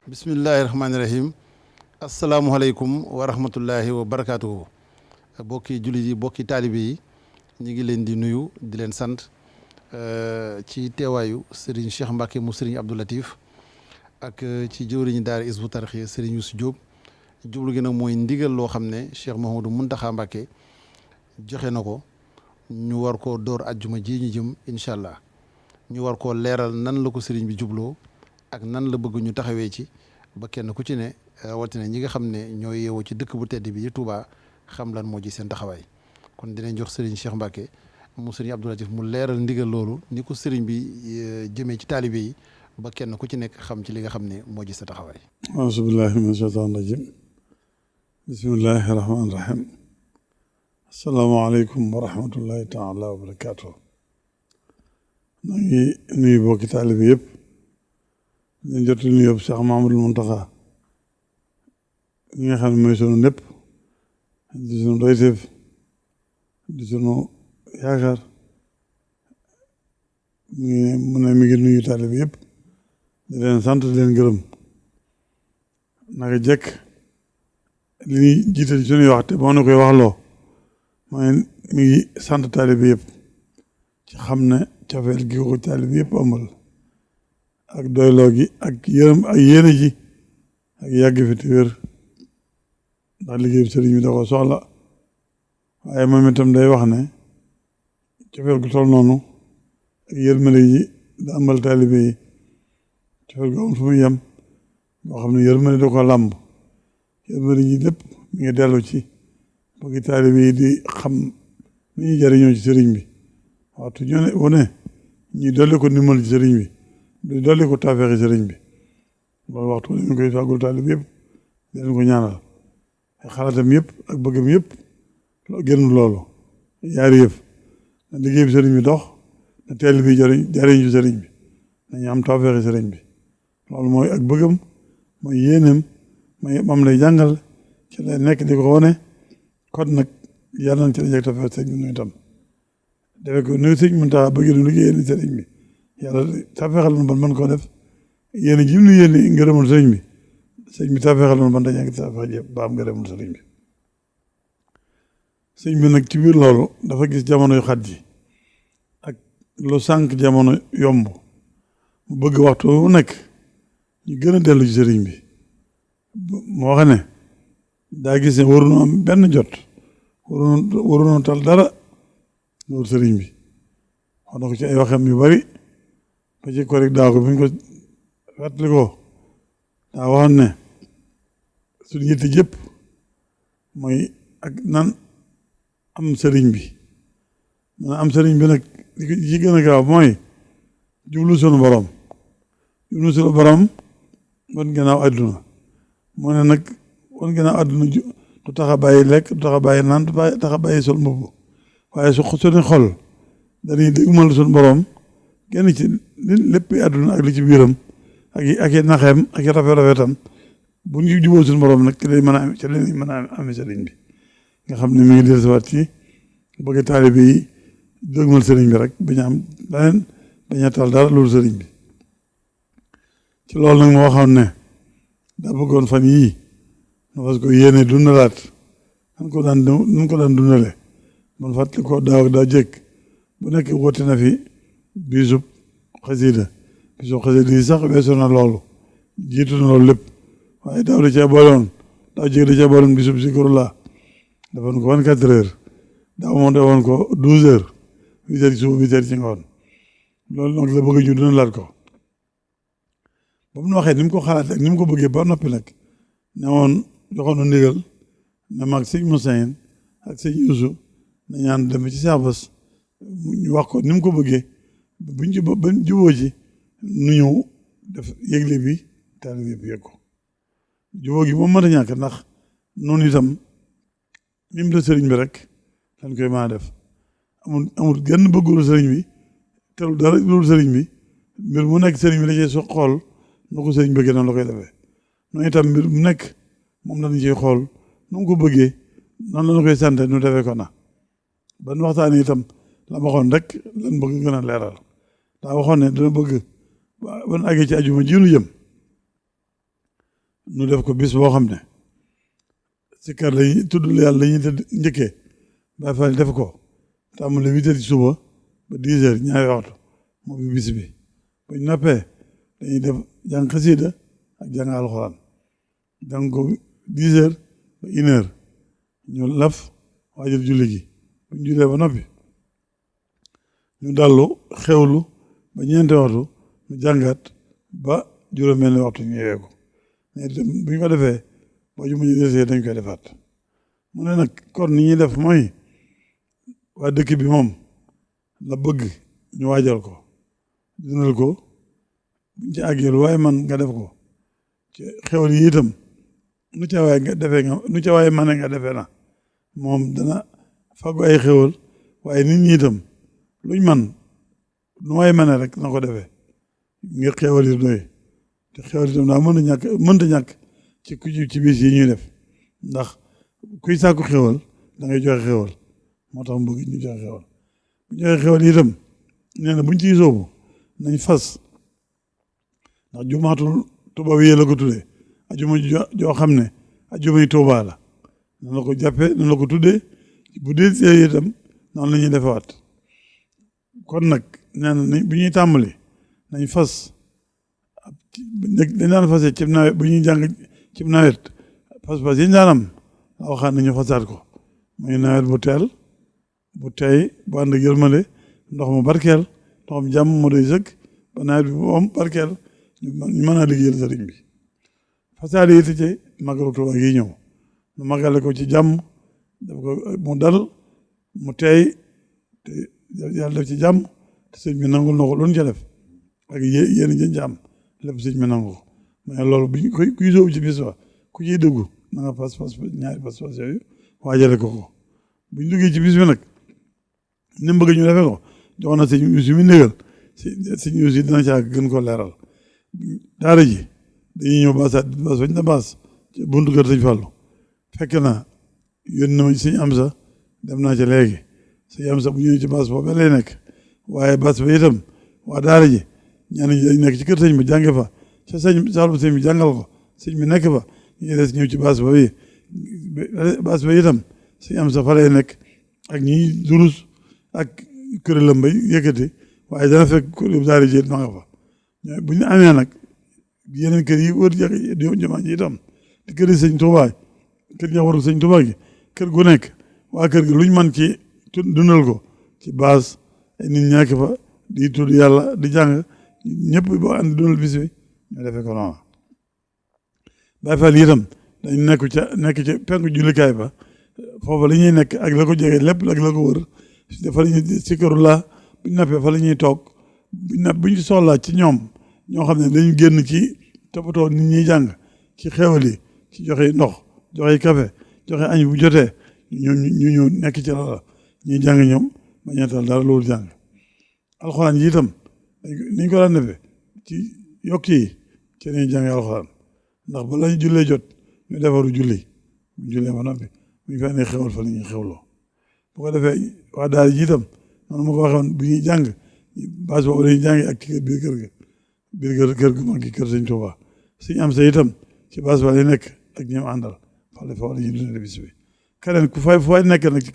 bismillahi rahmaani rahim asalaamualeykum wa rahmatullahi wa barakaatuhu. bokki jullit yi bokki taalibe yi ñu ngi leen di nuyu di leen sant ci teewaayu Serigne Cheikh Mbacke mu Serigne Abdou Latif ak ci jëwriñu daara Hizbut Tarqiyyah Serigne Youssou Diop. jublu gi nag mooy ndigal loo xam ne Cheikh Mouhamadou Mountakha Mbacke joxe na ko ñu war koo door ajjuma ji ñu jëm incha allah ñu war koo leeral nan la ko Serigne bi jubloo ak nan la bëgg ñu taxawee ci ba kenn ku ci ne rawatina ñi nga xam ne ñoo yeewoo ci dëkk bu tedd bi di Touba xam lan moo ji seen taxawaay kon dinañ jox Serigne Cheikh Mbacke mu Serigne Abdou Latif mu leeral ndigal loolu ni ko Serigne bi jëmee ci taalibe yi ba kenn ku ci nekk xam ci li nga xam ne moo ji sa taxawaay. auzu billahi min shaytaan rajim bismillahi rahmaani rahim asalaamaaleykum wa rahmatullahi taala wa barakaatu. maa ngi nuyu bokki taalibe yëpp ñu jot nuyu yëpp Cheikh Mahamadul Mountakha ñi nga xam ne mooy sunu lépp di sunu doyteef di sunu yaakaar mu ne mi ngi nuyu taalibe yëpp di leen sant di leen gërëm naka jekk li ñuy jiital suñuy wax te moo na koy waxloo mooy mi ngi sant taalibe yëpp ci xam ne cofeel gi ko taalibe yëpp amal ak doyloo gi ak yërëm ak yéene ji ak yàgg fi te wér ndax liggéey bi sëriñ bi da ko soxla waaye moom itam day wax ne cofeel gu toll noonu ak yërmande ji da amal taalibe yi cofeel gu am fu muy yem boo xam ne yërmande da ko làmb yërmande ji lépp mi ngi dellu ci bëgg taalibe yi di xam ni ñuy jariñoo ci sëriñ bi waxtu ñu ne wane ñuy dolli ko ndimbal ci sëriñ bi di dolli ko taafeexi sëriñ bi loolu waxtu ne mi ngi koy fàggul taalibe yëpp di leen ko ñaanal ay xalaatam yëpp ak bëggam yëpp génn loolu yaari yëf na liggéey bi sëriñ bi dox na taalibe bi jariñ ci sëriñ bi nañu am taafeexi sëriñ bi loolu mooy ak bëggam mooy yéeneem moom lay jàngal ci lay nekk di ko wane kon nag yàlla nañ ci la jeg taafeexi sëriñ bi nuy tam defe ko nuy sëriñ Mountakha bëgg nu liggéey yéen sëriñ bi yàlla taafeexal nu ban mën koo def yéen jim nu yéen ngërëmul sëriñ bi sëriñ bi taafeexal nu ban dañu taafeex yëpp ba am ngërëmul sëriñ bi sëriñ bi nag ci biir loolu dafa gis jamono yu xat ji ak lu sànq jamono yomb mu bëgg waxtu wu nekk ñu gën a dellu ci sëriñ bi moo xam ne daa gis ne waruñu am benn jot waruñu tal dara loolu sëriñ bi wax na ko ci ay waxam yu bari ba ci korik daaw ko bi ñu ko fàttali ko daa waxoon ne suñu yitte jëpp mooy ak nan am sëriñ bi man am sëriñ bi nag li ci gën a gaaw mooy jublu sunu borom wan gannaaw àdduna moo ne nag wan gannaaw àdduna du tax a bàyyi lekk du tax a bàyyi naan du tax a bàyyi sol mbubb waaye suñu xol dañuy dégmal suñu borom génn ci lépp àdduna ak li ci biiram ak i naxeem ak i rafetam bu ñu juboo suñu borom nag ci lay mën a amee sëriñ bi nga xam ne mi ngi dellusiwaat ci bëgg taalibe yi dégmal sëriñ bi rek bañ a am leneen bañ a tal dara loolu sëriñ bi ci loolu nag moo waxoon ne daa bëggoon fan yii parce que yéene dundalaat nan ko daan dundale man fàttali ko daaw daa jëkk bu nekk woote na fi bisub xasida yi sax weesu na loolu jiitu na loolu lépp waaye daaw da cee booloon daaw jëkk da cee booloon bisub zikrullah defoon ko 24 heures daaw moom defoon ko 12 heures 8 heures ci suba 8 heures ci ngoon loolu nag la bëgg ñu dundalaat ko ba mu waxee ni mu ko xalaat ak ni mu ko bëggee ba noppi nag ne woon joxoon na ndigal ne mag sëñ Moussayne ak sëñ Youssou na ñaan dem ci saabas ñu wax ko ni mu ko bëggee buñ juboo ci nu ñëw def yëgle bi taalibe yëpp yëg ko juboo gi moom mën a ñàkk ndax noonu itam ni mu def sëriñ bi rek dañ koy maa def amul genn bëggul sëriñ bi telul dara loolu sëriñ bi mbir mu nekk sëriñ bi da cee xool nu ko sëriñ bëggee noonu la koy defee noonu itam mbir mu nekk moom lañu ciy xool nu mu ko bëggee noonu la koy sante nu defee ko na ban waxtaan itam la waxoon rek lan bëgg gën a leeral daa waxoon ne dana bëgg ban àggee ci ajuma ji nu jëm nu def ko bis boo xam ne si kër lañuy tudd yàlla lañuy tëdd njëkkee Baay Faal def ko tàmbale 8 heures ci suba ba 10 heures ñaari waxtu moo bi bis bi buñ noppee dañuy def jàng xasiida ak jàng alxuraan jàng ko 10 heures ba 1 heure ñu laf waajal julli gi buñ jullee ba noppi ñu dallu xewlu ba 4 waxtu ñu jàngaat ba juróom-benn waxtu ñu yeewu bu ñu ko defee boo ju mujj desee dañ koy defaat mu ne nag kon ni ñuy def mooy waa dëkk bi moom la bëgg ñu waajal ko dundal ko buñ ci àggee lu waaye man nga def ko ci xewal yi itam nu ca waaye nga defee nga nu ca waaye mane nga defee na moom dana faggu ay xewal waaye nit ñi itam luñ man nu waaye mane rek na ko defee ngir xewal yi doy te xewal itam daa mënta ñàkk ci bis yi ñuy def ndax kuy sàkku xewal da ngay joxe xewal moo tax mu bëgg ñu joxe xewal bu ñu joxe xewal itam nee na buñ ciy soobu nañ fas ndax jumaatul Tuuba wi la ko tuddee ajuma joo xam ne ajumay Tuuba la nan la ko jàppee nan la ko tuddee bu dee see itam noonu la ñuy defewaat kon nag nee na bu ñuy tàmbali nañ fas dañ daan fasee ci nawet bu ñuy jàng ci nawet pas-pas yi ñu daan am la waxaat nañu fasaat ko muy nawet bu teel bu tey bu ànd ak yërmande ndox mu barkeel ndox mu jàmm mu doy sëkk ba nawet bi bu am barkeel ñu mën a liggéeyal sëriñ bi fasaale yi ci Magalu Tuuba gi ñëw nu magale ko ci jàmm def ko mu dal mu tey te yàlla def ci jàmm te sëñ bi nangul na ko lu ñu ca def ak yéen jën ci am lépp sëñ bi nangu ko mais loolu bu ñu kuy sóobu ci bis ba ku ciy dëggu na nga pas ñaari pas yooyu waajale ko bu ñu duggee ci bis bi nag ni mu bëgg ñu defee ko jox na sëñ Yuusu mi négal sëñ Yuusu dina caa gën ko leeral daara ji dañuy ñëw baas bañ na baas ci buntu kër sëñ Fallu fekk na yónni na ma sëñ Amsa dem naa ca léegi sëñ Amsa bu ñëwee ci baas boobu lay nekk waaye baas ba itam waa daara ji ñenn ñi dañ nekk ci kër sëñ bi jànge fa ca saal bu sëñ bi jàngal ko sëñ bi nekk fa ñu des ñëw ci baas ba itam sëñ Amsa fa lay nekk ak ñi durus ak kuréelam bay yëkkati waaye dana fekk kuréel daara ji ma nga fa bu ñu amee nag yeneen kër yi wër jumaa ji itam te kër yi sëñ Tuuba kër ña waru sëñ Tuuba gi kër gu nekk waa kër gi luñ man ci dundal ko ci baas ay nit ñàkk fa di tudd yàlla di jàng ñëpp boo ànd dundal bis bi ñu defee ko noonu Baay Faal yi itam dañ nekk ca penku jullikaay ba foofu la ñuy nekk ak la ko jege lépp ak la ko wër fa la ñuy sikkaru la buñ nappee fa la ñuy toog buñ ci soxlaa ci ñoom ñoo xam ne dañu génn ci toppatoo nit ñuy jàng ci xewal yi ci joxe ndox joxe café joxe añ bu jotee ñu ñëw nekk ci loola ñuy jàng ñoom ba ñeetal dara loolu jàng alxuraan yi itam niñ ko daan defee ci yokk yi ci lañuy jàngee alxuraan ndax ba lañu jullee jot ñu defaru julli bu jullee ba noppi bu ñu fa nee xewal fa la ñuy xewloo bu ko defee waa daara ji itam noonu ma ko waxee woon bu ñuy jàng base boobu dañuy jàngi ak ci biir kër ga biir kër gu mag gi kër sëñ Tuuba sëñ Amsa itam ci base ba lay nekk ak ñoom àndal fale fa la ñuy dundee bis bi keneen fu fay nekk nag ci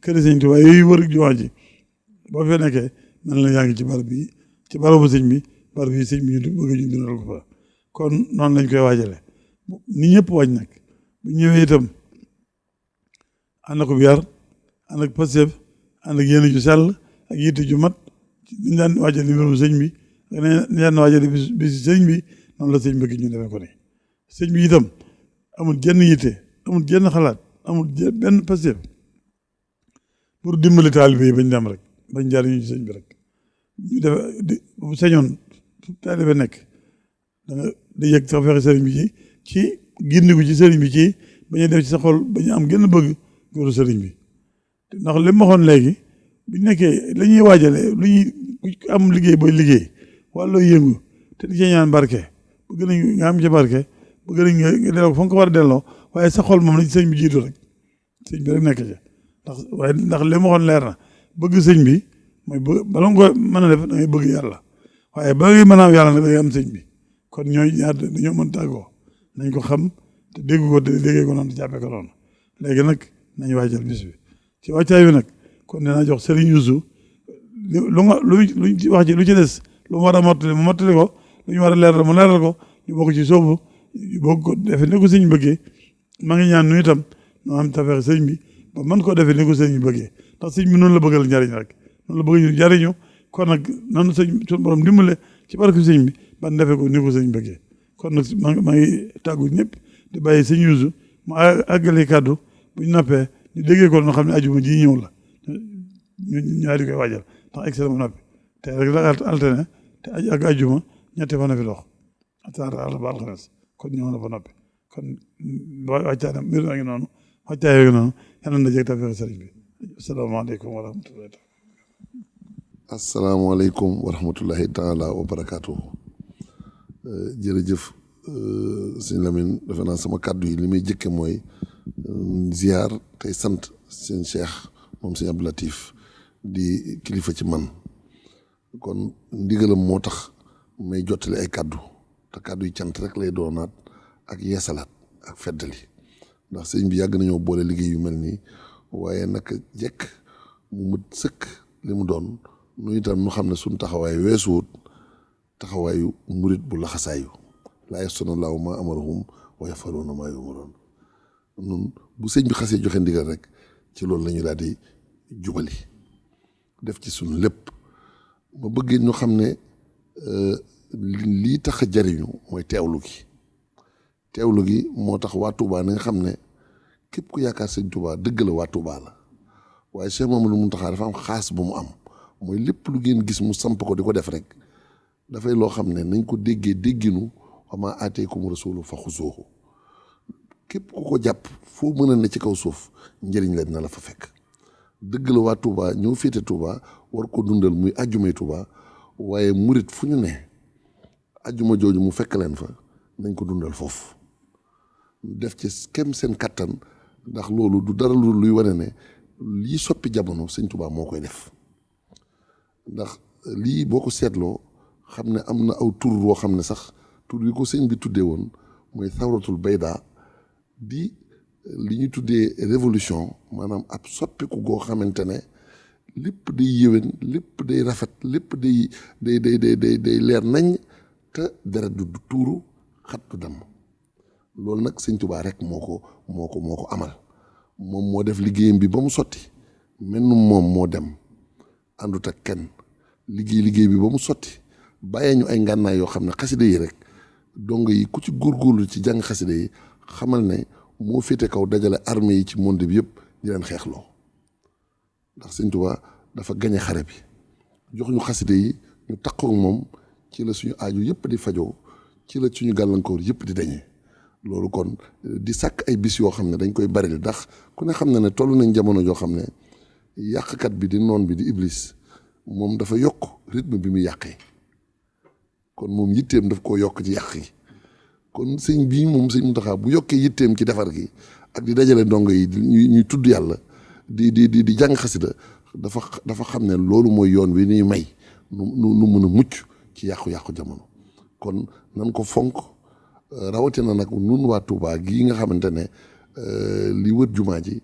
kër sëñ Tuuba yooyu wër jumaa ji boo fee nekkee nan la yaa ngi ci barab bi ci barabu sëñ bi barab bi sëñ bi ñu bëgg ñu dundal ko fa kon noonu lañ koy waajale ni ñëpp waaj nag bu ñëwee itam ànd ak yar ànd ak pasef ànd ak yéene ju sell ak yitte ju mat niñ daan waajale mbirum sëñ bi ak niñ daan waajale bis sëñ bi noonu la sëñ bëgg ñu defee ko ni sëñ bi itam amul jenn yitte amul jenn xalaat amul benn pasef pour dimbali taalibe yi bañ dem rek bañ jariñu ci sëñ bi rek ñu def bu sañoon taalibe nekk da nga di yëg sax fexe sëriñ bi ci gindigu ci sëriñ bi ci bañu def ci sa xol bañu am gën a bëgg góoru sëriñ bi ndax li ma waxoon léegi bu nekkee la ñuy waajale lu ñuy am liggéey booy liggéey wala looy yëngu te di ci ñaan barke bëgg nañ nga am ci barke bëgg nañ nga delloo ko fa nga ko war a delloo waaye sa xol moom la ci sëñ bi jiitu rek sëñ bi rek nekk ci ndax li ma waxoon leer na bëgg sëñ bi mooy bala nga ko mën a def da ngay bëgg yàlla waaye ba ngay mën a am yàlla nag da ngay am sëñ bi kon ñooy ñaar dañoo mën tàggoo nañ ko xam te dégg ko te déggee ko noonu te jàppee ko noonu léegi nag nañ waajal bis bi ci wàccaay bi nag kon dinaa jox Serigne Youssou lu nga lu wax ci lu ci des lu mu war a mottali mu mottali ko lu ñu war a leeral mu leeral ko ñu bokk ci soobu bokk ko defee ni ko sëñ bëggee maa ngi ñaan nu itam noo am tafeex sëñ bi ba mën koo defee ni ko sëñ bi bëggee ndax sëñ bi noonu la bëggal njariñ rek noonu la bëgg ñu jariñu kon nag noonu suñu borom dimbale ci barke sëñ bi ban defee ko ni ko sëñ bëggee kon nag maa ngi tàggu ñëpp di bàyyi sëñ Youssou mu àggale kàddu bu ñu noppee ñu déggee ko noo xam ne ajuma ji ñëw la ñu di koy waajal ndax excellent mu noppi te rek la altine te ak ajuma ñetti fan a fi dox àlla ba alxames kon ñëw na fa noppi kon wàccaay mbir maa ngi noonu wàccaay yooyu noonu yàlla na jeg tafeex sëriñ bi asalaamaaleykum wa rahmatullahi taala asalaamaaleykum wa rahmatullahi taala wa barakaatuhu jërëjëf sëñ Lamine defe naa sama kàddu yi li muy jëkke mooy ziar tey sant sëñ Cheikh moom sëñ Abdou Latif di kilifa ci man kon ndigalam moo tax may jottali ay kàddu te kàddu yi cant rek lay doonaat ak yeesalaat ak feddali ndax sëñ bi yàgg nañoo boole liggéey yu mel nii waaye naka jekk mu mët sëkk li mu doon nu itam nu xam ne suñ taxawaay weesuwut taxawaayu murit bu laxasaayu laa yasuna laahu maa amarahum wa yafaluuna maa yumaroon nun bu sëñ bi xasee joxe ndigal rek ci loolu la ñu daal di jubali def ci suñu lépp ma bëggee ñu xam ne lii tax a jariñu mooy teewlu gi moo tax waa Touba na nga xam ne képp ku yaakaar sëñ Touba dëgg la waa Touba la waaye Cheikh Mamadou Mountakha dafa am xaas bu mu am mooy lépp lu ngeen gis mu samp ko di ko def rek dafay loo xam ne nañ ko dégginu wa maa aataakumu rasuulu fa xuzuuhu képp ku ko jàpp foo mën a ne ci kaw suuf njëriñ la dina la fa fekk dëgg la waa Touba ñëw féete Touba war ko dundal muy ajjumay Touba waaye murit fu ñu ne ajjuma jooju mu fekk leen fa nañ ko dundal foofu def ci kem seen kattan ndax loolu du dara luy wane ne lii soppi jamono sëñ Touba moo koy def ndax lii boo ko seetloo xam ne am na aw tur woo xam ne sax tur yi ko sëñ bi tuddee woon mooy sawratul bayda di li ñu tuddee révolution maanaam ab soppiku goo xamante ne lépp day yéwén lépp day rafet lépp day leer nañ te deret du tuuru xat du damm loolu nag sëñ Touba rek moo ko amal moom moo def liggéeyam bi ba mu sotti mel ni moom moo dem àndut ak kenn liggéey bi ba mu sotti bàyyee ñu ay ngànnaay yoo xam ne xasida yi rek dong yi ku ci góorgóorlu ci jàng xasida yi xamal ne moo féete kaw dajale armée yi ci monde bi yëpp di leen xeexloo ndax sëñ Touba dafa gañe xare bi jox ñu xasida yi ñu takkoo ak moom ci la suñu aaju yëpp di fajoo ci la suñu gàllankoor yëpp di dañee loolu kon di sàkk ay bis yoo xam ne dañ koy bari ndax ku ne xam na ne toll nañ jamono joo xam ne yàqkat bi di noon bi di iblis moom dafa yokk rythme bi muy yàqee kon moom yitteem daf koo yokk ci yàq yi kon sëñ bii moom sëñ Mountakha bu yokkee yitteem ci defar gi ak di dajale ndongo yi ñuy tudd yàlla di jàng xasida dafa xam ne loolu mooy yoon wi ñuy may nu mën a mucc ci yàqu-yàqu jamono kon nan ko fonk rawatina nag nun waa Touba gii nga xamante ne li wër jumaa ji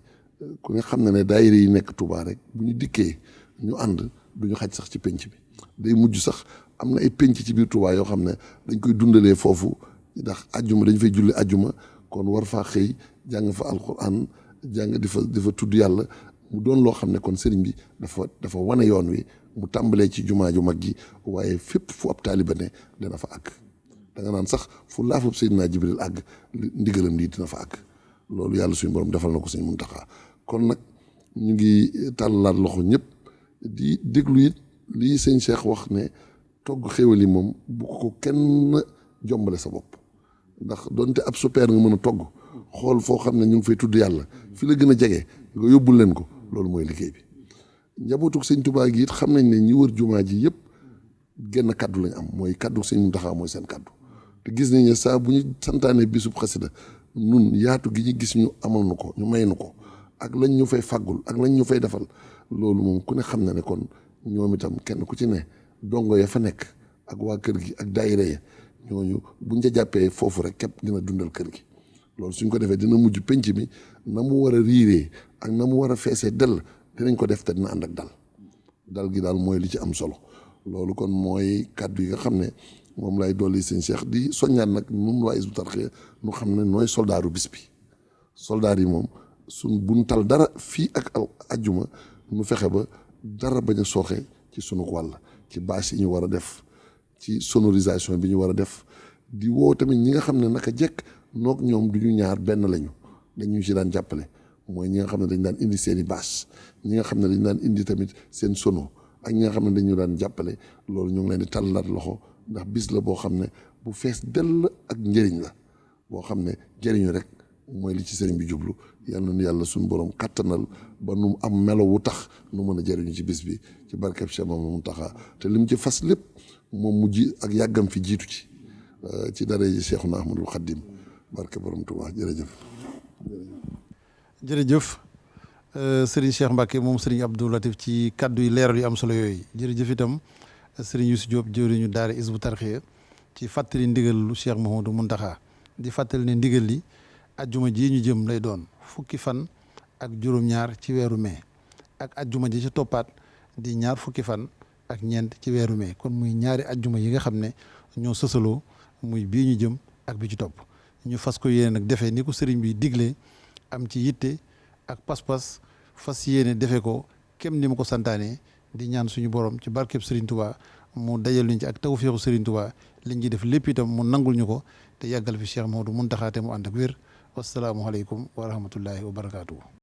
ku nga xam ne daayira yi nekk Touba rek bu ñu dikkee ñu ànd duñu xaj sax ci penc bi day mujj sax am na ay penc ci biir Touba yoo xam ne dañ koy dundalee foofu ndax ajjuma dañ fay julli ajjuma kon war faa xëy jàng fa alquran jàng di fa tudd yàlla mu doon loo xam ne kon sëriñ bi dafa wane yoon wi mu tàmbalee ci jumaa ju mag gi waaye fépp fu ab taaliba ne dana fa àgg da nga naan sax fu laafab Seydina Jibril àgg ndigalam lii dina fa àgg loolu yàlla suñu borom defal na ko sëñ Mountakha kon nag ñu ngi tàllalaat loxo ñëpp di déglu it lii sëñ Cheikh wax ne togg xéwal yi moom bu ko kenn jombale sa bopp ndax donte ab super nga mën a togg xool foo xam ne ñu ngi fay tudd yàlla fi la gën a jege nga yóbbul leen ko loolu mooy liggéey bi njabootug sëñ Touba gi it xam nañ ne ñi wër jumaa ji yëpp genn kaddu lañ am mooy kaddu sëñ Mountakha mooy seen kaddu te gis nañ ne saa bu ñu santaane bisub xasida nun yaatu gi ñu gis ñu amal nu ko ñu may nu ko ak lañ ñu fay fàggul ak lañ ñu fay defal loolu moom ku ne xam na ne kon ñoom itam kenn ku ci ne dongo ya fa nekk ak waa kër gi ak daayira ya ñooñu buñ ca jàppee foofu rek képp dina dundal kër gi loolu suñ ko defee dina mujj penc mi na mu war a riiree ak na mu war a feesee dell dinañ ko def te dina ànd ak dal gi daal mooy li ci am solo loolu kon mooy kàddu yi nga xam ne moom lay dolli sëñ Cheikh di soññaat nag nun waa Hizbut Tarqiyyah nu xam ne nooy soldaaru bis bi soldaar yi moom suñ buñ tal dara fii ak ajjuma nu fexe ba dara bañ a sooxe ci sunu wàll ci bâche yi ñu war a def ci sonorisation bi ñu war a def di woo tamit ñi nga xam ne naka jekk noog ñoom du ñu ñaar benn lañu dañu ci daan jàppale mooy ñi nga xam ne dañ daan indi seen i bâche ñi nga xam ne dañ daan indi tamit seen sono ak ñi nga xam ne dañu daan jàppale loolu ñu ngi leen di tàllalaat loxo ndax bis la boo xam ne bu fees dell ak njëriñ la boo xam ne jëriñu rek mooy li ci sëriñ bi jublu yal na nu yàlla suñu borom kattanal ba nu am melo wu tax nu mën a jëriñu ci bis bi ci barkeb Cheikh Mamadou Mountakha te lim ci fas lépp moom mu ji ak yàggam fi jiitu ci dara ji Cheikhuna Ahmadul Khadim barke borom Tuubaa jërëjëf Serigne Cheikh Mbacke moom Serigne Abdou Latif ci kaddu yi leeral yu am solo yooyu jërëjëf itam Serigne Youssou Diop jëwriñu daara Hizbut Tarqiyyah ci fàttali ndigal lu Cheikh Mouhamadou Mountakha di fàttali ne ndigal li ajjuma ji ñu jëm lay doon fukki fan ak juróom-ñaar ci weeru mai ak ajjuma ji ci toppaat di ñaar fukki fan ak ñeent ci weeru mai kon muy ñaari ajjuma yi nga xam ne ñoo sësaloo muy bii ñu jëm ak bi ci topp ñu fas ko yéene nag defee ni ko sëriñ bi diglee am ci yitte ak pas-pas fas yéene defee ko kem ni ma ko santaane di ñaan suñu borom ci barkeb Serigne Touba mu dajal ñu ci ak tawfeexu Serigne Touba liñ ci def lépp itam mu nangul ñu ko te yàggal fi Cheikh Mouhamadou Mountakha te mu ànd ak wér wasalaamualeykum wa rahmatullahi wa barakaatu.